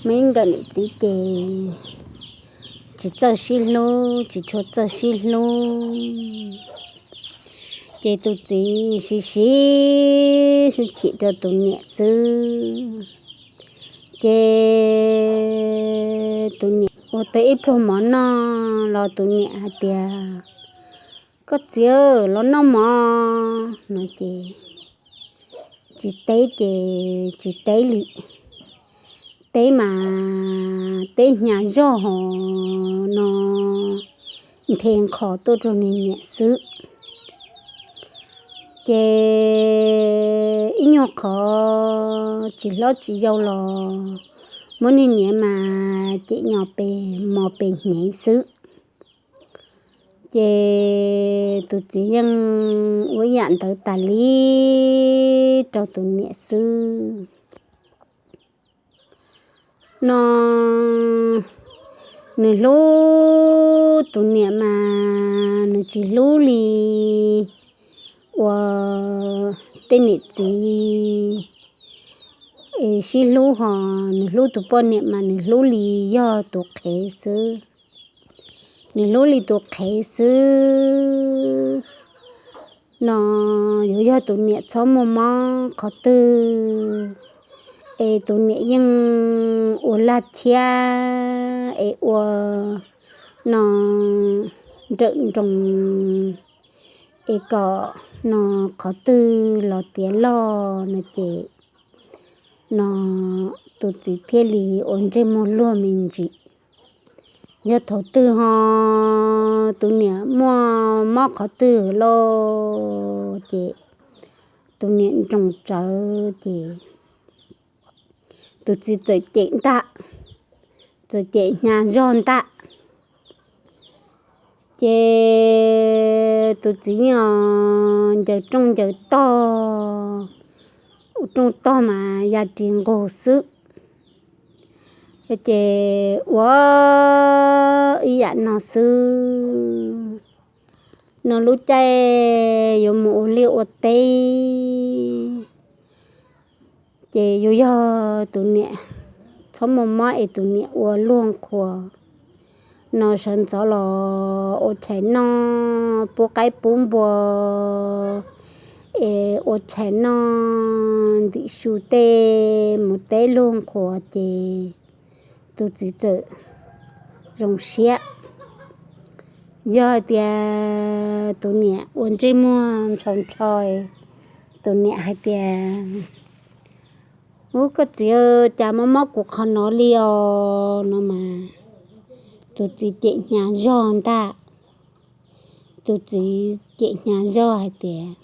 Muaj ib nkawm niam txiv ces tsis txawj sib hlub, tsis tshua txawj sib hlub. Ces tus txiv siv siv hwj chim rau tus niam xwb. Ces tus niam ua tau ib pluag mov noj los tus niam hais tias, koj txiv, los noj mov no ces tsis teb ces tsis teb li. Teb mas teb hnyav zog hos no nthe nqho tuaj rau nws niam xwb. Ces ib nyuag qhov tsis hlob tsis yau los muab nws niam mas cem nyo pes mos pes hnyev xwb. Ces tus txiv yeej ua ib yam ntawd tas li rau tus niam xwb. No nws hlub tus niam mas nws tsis hlub li ua tej niam txiv sib hlub hos, nws hlub tus poj niam mas nws hlub li yog tus qhev xwb. Nws hlub li tus qhev xwb. No yuav yog tus niam txhob muaj mob qhov twg es tus niam yeej ua laj thiab es ua no nrawm nroos es kom no qhov twg los tiav log no ces no tus txiv thiaj li ua ntsej muag luag me ntsis. Yog thaum twg ho tus niam muaj mob qhov twg lauj ces tus niam nroos tsawv ces tus txiv txawm cem ntag, txawm cem hnyav zog ntag. Ces tus txiv ncaws rooj ncaws tog, ua rooj tog mas ya ris nqug xwb. Ces ua ib yam no xwb, no lub caij yuav mus ua liaj ua teb ces yuav yog tus niam txhob muaj mob es tus niam ua luag qhuas. No sawv ntxov los ua tshais noj, pub qaib pub npua, es ua tshais noj ntim su tej mus teb luag qhuas ces tus txiv txawm zoo siab. Yog hais tias tus niam ua ntsej muag ntshaus ntsho, tus niam hais tias, ub, koj txiv, cas mob mob kuv qhov no li os no mas tus txiv cem hnyav zog ntag. Tus txiv cem hnyav zog hais tias,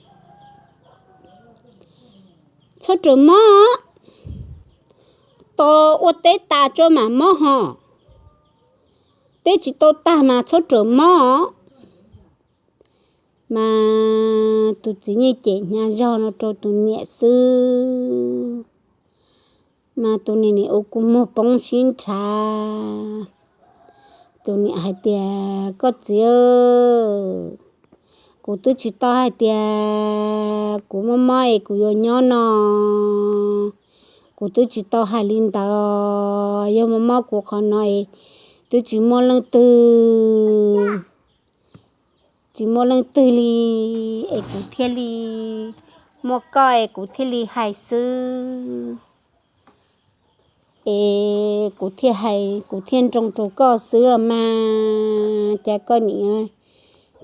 txhob rawm mob, tos ua teb tas tso mam mob hos. Teb tsis tau tag mas txhob rawm mob. Mas tus txiv yeej cem hnyav zog no rau tus niam xwb. Mas tus niam nim ua kua muag poob sib nrhav. Tus niam hais tias, koj txiv, kuv twb tsis tau hais tias kuv mob mob es kuv yuav nyob no. Kuv twb tsis tau hais li ntawd, yog mob mob kuv qhov no es twb tsis muaj leej twg, tsis muaj leej twg li, es kuv thiaj li muaj koj es kuv thiaj li hais xwb. Es kuv thiaj hais, kuv thiaj nroo rau koj xwb los mas, cas koj nim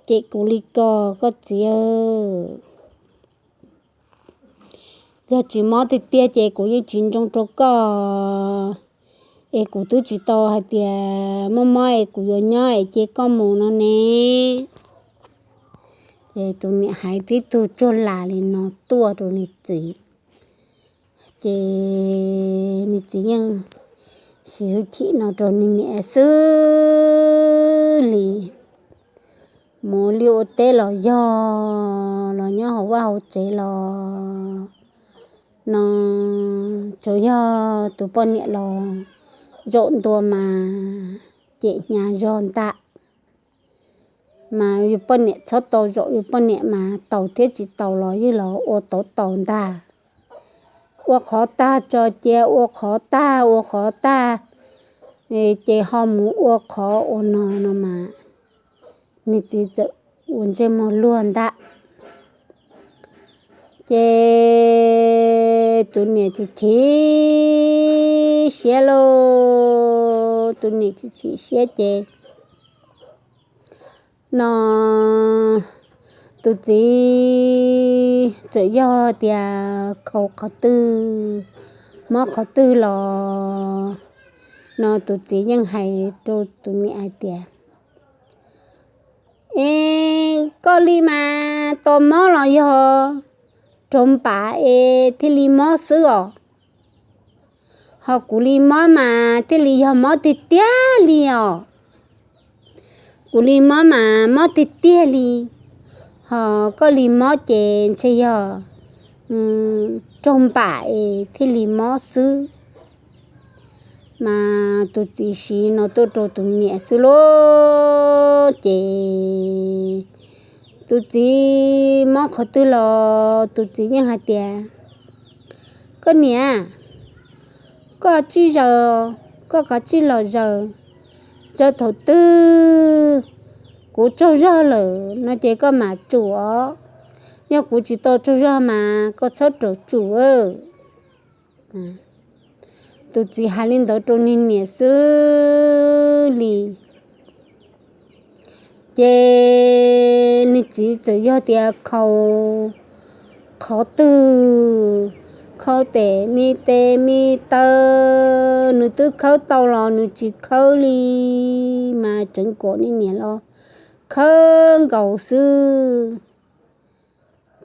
cem kuv li ko, koj txiv. Yog tsis mob tiag tiag ces kuv yeej tsis nroo rau koj, es kuv twb tsis tau hais tias mob mob es kuv yuav nyob es cia koj mus no ne. Ces tus niam hais tib tug tsuag las li no tuaj rau nws txiv, ces nws txiv yeej siv hwj chim no rau nws niam xwb li. Mus ua liaj ua teb los yog, los nyob hauv vaj hauv tsev los no, tsuas yog tus poj niam los zaum ntua mas cem hnyav zog ntag. Mas yus poj niam txhob tau zaum, yus poj niam mas taus thiab tsis taus los yeej los ua tau taus ntag. ua qhov tag tso cia, ua qhov tag ua qhov tag, ces ho mus ua qhov ua no no mas, nws txiv txawm ua ntsej muag luag ntag. Ces tus niam chim chim siab lauj, tus niam chim chim siab ces no tus txiv txawm yog tias khaus qhov twg, mob qhov twg los no tus txiv yeej hais rau tus niam hais tias, es koj li mas tos mob los yog raug npam es thiaj li mob xwb os. Ho kuv li mob mas thiaj li yog mob tiag tiag li os. Kuv li mob mas mob tiag tiag li, ho koj li mob ces ntshe yog raug npam es thiaj li mob xwb. Mas tus txiv siv no tuaj rau tus niam xwb lauj, ces tus txiv mob qhov twg los tus txiv yeej hais tias, koj niam, koj tsij zaws, koj kav tsij los zaws, zaws thaum twg kuv tsaug zog lawm no ces koj mam tsum os. Yog kuv tsis tau tsaug zog mas koj txhob raug tsum. Tus txiv hais li ntawd rau niag niam xwb li. Ces niag txiv txawm yog tias khaus qhov twg, khaus tes me tes me taw, nws twb khawb tau los nws tsis khawb li, mas tseev kom niag niam los khawb nkaus xwb.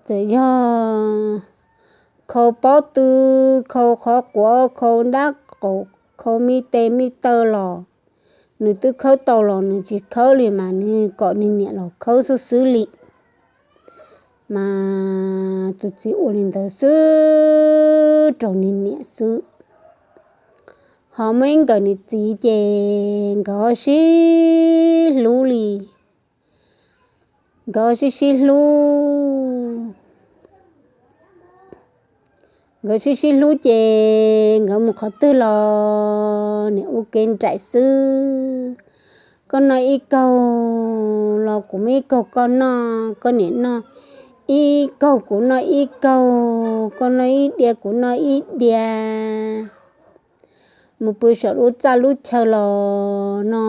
Txawm yog khaus pob tw, khaus qhov quav, khaus nrab qaum, khaus me tes me taw los nws twb khawb tau los nws tsis khawb li mas nws kom niag niam los khawb xwb xwb li. Mas tus txiv ua li ntawd xwb rau niag niam xwb. Ho muaj ib nkawm niam txiv ces nkawd ho sib hlub li. Nkawd sib sib hlub, nkawd sib sib hlub ces nkawd mus qhov twg los niam ua ke nraim xwb. Koj noj ib kaug los kuv muab ib kaug koj noj, koj niam noj ib kaug kuv noj ib kaug, koj noj ib diav kuv noj ib diav. Mus pw saum lub txaj lub chaw los no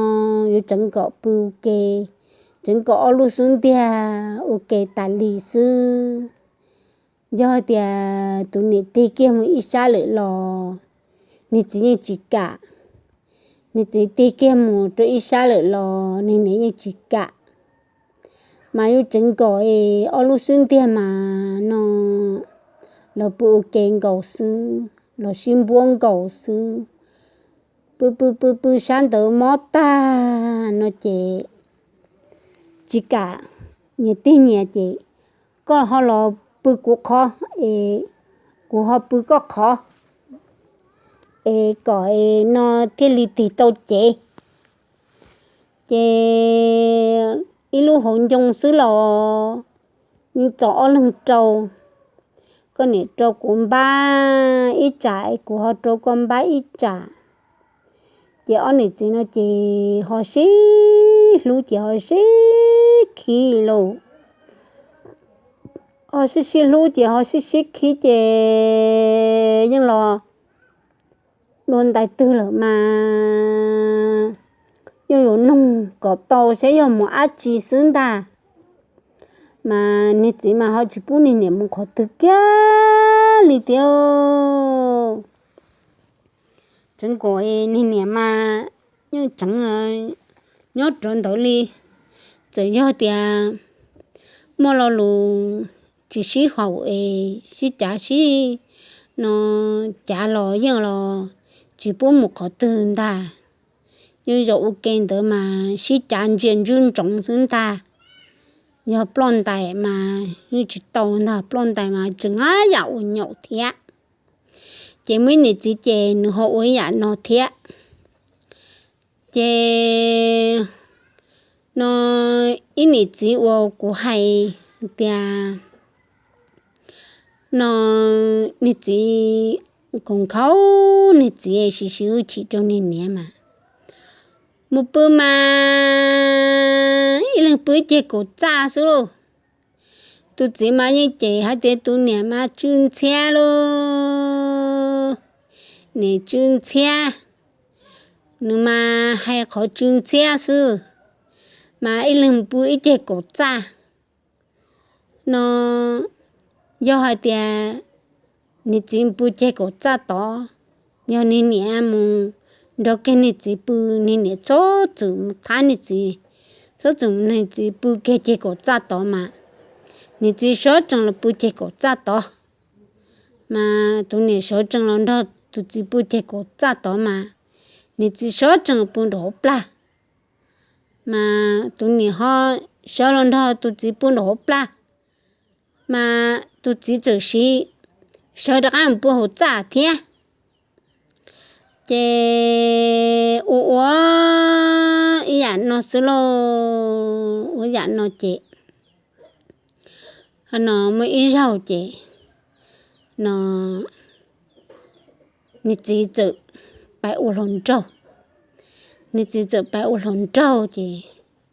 yuav tseev kom pw ua ke, tseev kom ob lub xub ntiag ua ke tas li xwb. Yog tias tus niam tig kiag mus ib sab lawm los niag txiv yeej tsis kam. Niag txiv tig kiag mus rau ib sab lawm los niag niam yeej tsis kam. Mas yuav tseev kom es ob lub xub ntiag mas no los pw ua ke nkaus xwb, los sib npuab nkaus xwb. Pw pw pw pw sab ntawd mob tag no ces tsis kam, nyias tig nyias ces koj ho los pw kuv qhov es kuv ho pw koj qhov es kom no thiaj li tig tau cev. Ces ib lub hauv ncoo xwb los yeej txaus ob leeg rau. Koj niam rau kuv npab ib tsam es kuv ho rau koj npab ib tsam. Ces ob niam txiv no ces ho sib hlub ces ho sib khib lauj. Ho sib sib hlub ces ho sib sib khib ces yeej los dua ntais twg lawm mas yeej yuav noog kom tau saib yog mus dab tsi xwb ntag. Mas niag txiv mas ho tsis pub niag niam mus qhov twg kiag li tiag. Tseev kom niag niam mas yeej tseev nyob rau ntawd li. Txawm yog tias muaj lo lus tsis sib haum es sib cav sib no cav los yeej los tsis pub mus qhov twg ntag. Yeej zaum ua ke ntawd mas sib cav ntsia ntsoov ntsoov xwb ntag. Yog ploj ntais mas yeej tsis tau ntag, ploj ntais mas tseem haj yam ua nyaum thiab. Ces muaj ib niam txiv ces nws ho ua ib yam no thiab. Ces no ib niam txiv uas kuv hais tias no niag txiv khoov nkhaus niag txiv, siv siv hwj chim rau niag niam mas mus pw mas ib leeg pw ib ceg kaum txaj xwb lauj. Tus txiv mas yeej cem hais tias tus niam mas tsw ntxhiab lauj, niam tsw ntxhiab, nws mas hais qhov tsw ntxhiab xwb, mas ib leeg pw ib ceg kaum txaj no. Yog hais tias niag txiv pw ceg kaum txaj tod, yog niag niam mus nrog kiag niag txiv pw, niag niam txhob txwm mus thab niag txiv, txhob txwm mus, niag txiv pw kiag ceg kaum txaj tod mas niag txiv sawv tsees los pw ceg kaum txaj tod, mas tus niam sawv tsees los nrog tus txiv pw ceg kaum txaj tod mas niag txiv sawv tsees pw nraum hauv plag, mas tus niam ho sawv los nrog tus txiv pw nraum hauv plag, mas tus txiv txawm siv sawv rov qab mus pw hauv txaj thiab. Ces ua ua ib yam no xwb lauj, ua yam no ces no muaj ib zaug ces no niag txiv txawm pais ua hluas nraug. Niag txiv txawm pais ua hluas nraug ces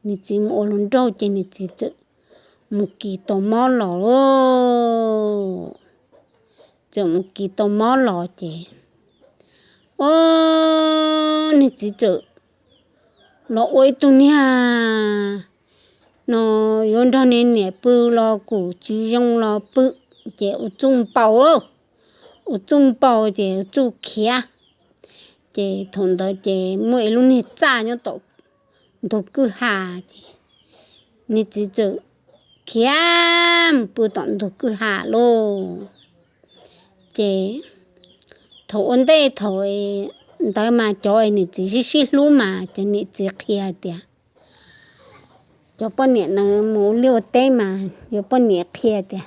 niag txiv mus ua hluas nraug ces niag txiv txawm mus kis tau mob los lauj. Txawm mus kis tau mob los ces, o, niag txiv txawm los ua ib tug niag no yuav nrog niag niam pw los kuj tsis zoo los pw, ces ua txuj npaum, ua txuj npaum ces ua txuj khiav. Ces thaum ntawd ces muaj ib lub niag txaj nyob tom ntug kwj ha, ces niag txiv txawm khiav mus pw tom ntug kwj ha lauj. Ces thaum ua ntej thaum ntawd mas cov niam txiv sib sib hlub mas cov niam txiv qhia tias, cov poj niam na mus ua liaj ua teb mas yuav poj niam qhia tias,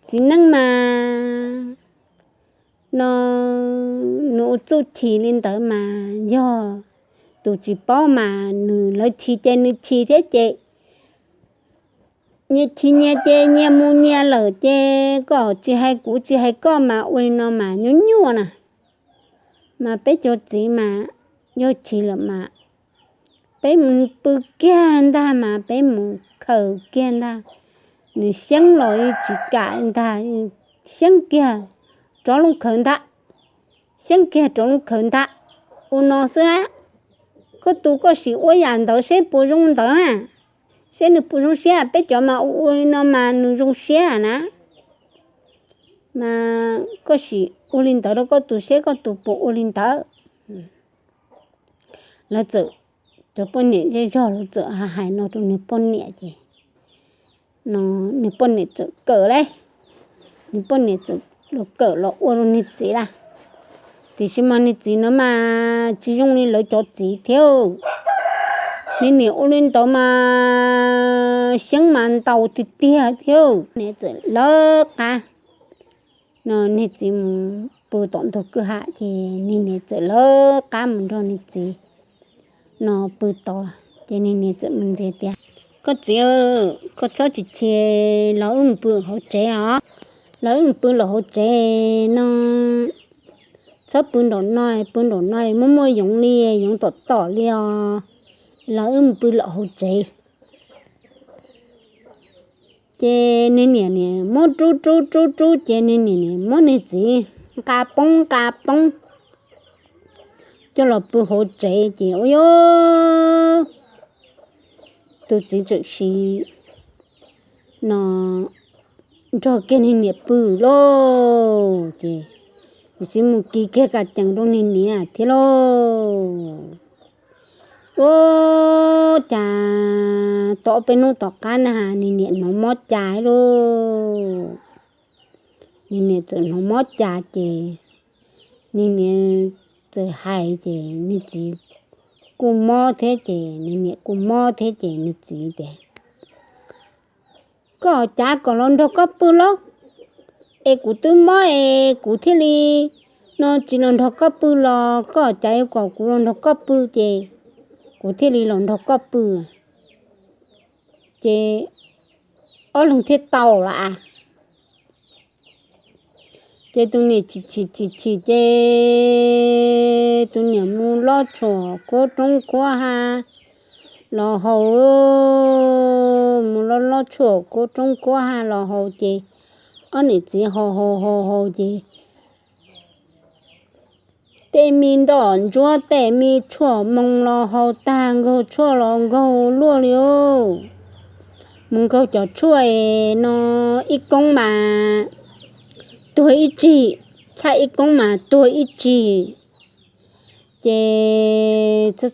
txiv neej mas no nws ua txuj chim li ntawd mas yog tus tsis paub mas nws, lawv chim ces nws chim thiab ces nyias chim nyias ces nyias mus nyias lawm ces koj tsis hais kuv tsis hais koj mas ua li no mas nyuaj nyuaj na. Mas peb cov txiv mas yog chim lawm mas peb mus pw kiag ntag mas peb mus khaws kiag ntag, nws xyeeb los tsis kam ntag, xyeeb kiag rov loo khaws ntag, xyeeb kiag rov loo khaws ntag, ua no xwb na. Koj tus koj sim ua yam ntawd seb puas zoo ntawd na, seb nws puas zoo siab, peb cov mas ua ua li no mas nws zoo siab na. Mas koj sim ua li ntawd rau koj tus seb koj tus puas ua li ntawd. Lawv txawm, cov poj niam zej zog lawv txawm hais no rau niag poj niam ces no niag poj niam txawm kawm lauj, niag poj niam txawm los kawm los ua rau niag txiv lawm. Tiam sis mas niag txiv no mas tsis zoo li lawv cov txiv thiab. Niag niam ua li ntawd mas xyeeb mas ntau tiag tiag thiab. Niag txawm lawv qab, no niag txiv mus pw tom ntug kwj ha ces niag niam txawm lawv qab mus nrog niag txiv no pw tod. Ces niag niam txawm mus ntxias tias, koj txiv, koj txhob tsis chim, los wb mus pw hauv tsev os. Los wb mus pw lawm hauv tsev no, txhob pw nraum no, pw nraum no muaj muaj yoov li, yoov tom tom li os. Los wb mus pw lawm hauv tsev. Ces niag niam nim muab rub rub rub rub ces niag niam nim muab niag txiv nqa poob nqa poob coj los pw hauv tsev ces ua, tus txiv txawm siv no nrog kiag niag niam pw lauj. Ces tus txiv mus kis kiag kas cees rau niag niam thiab lauj. Ua cas tau ob peb hnub tom qab na niag niam hnov mob cas lauj. Niag niam txawm hnov mob cas ces niag niam txawm hais ces niag txiv kuj mob thiab ces niag niam kuj mob thiab ces niag txiv tias, koj cav kom los nrog koj pw lauj, es kuv twb mob es kuv thiaj li no tsis los nrog koj pw los koj cav yuav kom kuv los nrog koj pw ces kuv thiaj li los nrog koj pw. Ces ob leeg thiaj tau lawm. Ces tus niam chim chim chim chim ces tus niam mus lov tshuam kuab roob kuab hav los haus, mus lov lov tshuam kuab roob kuab hav los haus ces ob niam txiv haus haus haus haus ces tej me nroj ntsuab tej me tshuaj moo los haus tag, nkaug tshuaj los nkaug luaj li os. Mus nkaug cov tshuaj no ib koob mas tuag ib tsig, txhaj ib koob mas tuag ib tsig. Ces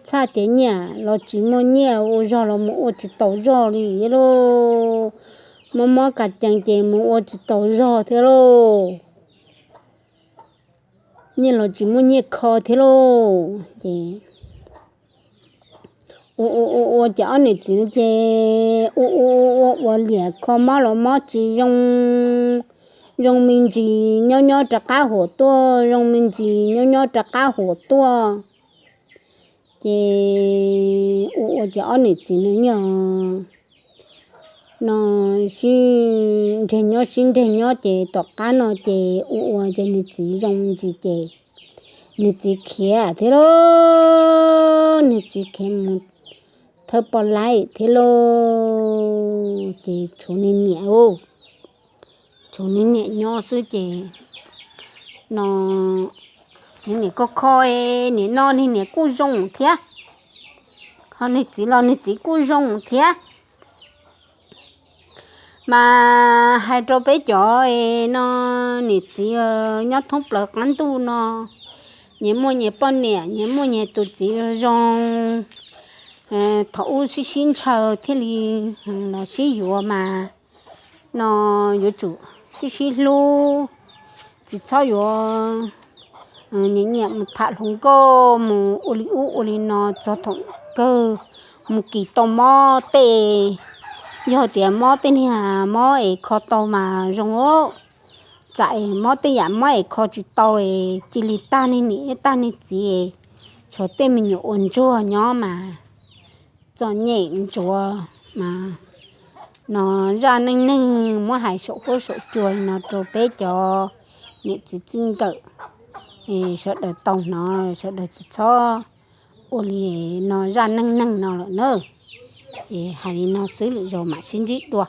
txhaj ces nyiaj los tsis muaj nyiaj, ua zog los mus ua tsis taus zog li lauj. Mob mob kas cees ces mus ua tsis taus zog thiab lauj. Nyiaj los tsis muaj nyiaj kho thiab lauj. Ces ua ua ua ua ces ob niam txiv no ces ua ua ua ua liam kho mob los mob tsis zoo, zoo me ntsis nyob nyob rov qab huam tuaj, zoo me ntsis nyob nyob rov qab huam tuaj. Ces ua ua ces ob niam txiv no nyias no sib nreg nyob sib nreg nyob ces tom qab no ces ua ua ces nws txiv zoo me ntsis ces nws txiv khiav thiab lauj, nws txiv khiav mus thawb poj laib thiab lauj. Ces tshuav nws niam lauj, tshuav nws niam nyob xwb ces no nws niam kho kho, nim no nws niam kuj zoo thiab, ho nws txiv los nws txiv kuj zoo thiab. Mas hais rau peb cov no, niam txiv nyob thoob plaws qab ntuj no, nyias muaj nyias poj niam, nyias muaj nyias tus txiv zoo, thaum ub sib sib ntshaw thiaj li los sib yuav mas no yuav tsum sib sib hlub, tsis txhob yuav nyiam nyiam mus tham hluas nkauj mus ua li ub ua li no txog thaum kawg mus kis tau mob tej, yog tias mob tej niag mob es kho tau mas zoo os. Tsam es mob tej yam mob es kho tsis tau es cia li tag niag niam tag niag txiv, tshuav tej me nyuam ua ntsuag nyob mas txom nyem ntsuav mas no zaj neej neeg muab hais saum huab saum cua no rau peb cov niam txiv txij nkawm sawv daws tau hnov, sawv daws tsis txhob ua li no zaj neej neeg no lawm na. Es hais li no xwb, lwm zaus mam sib ntsib dua.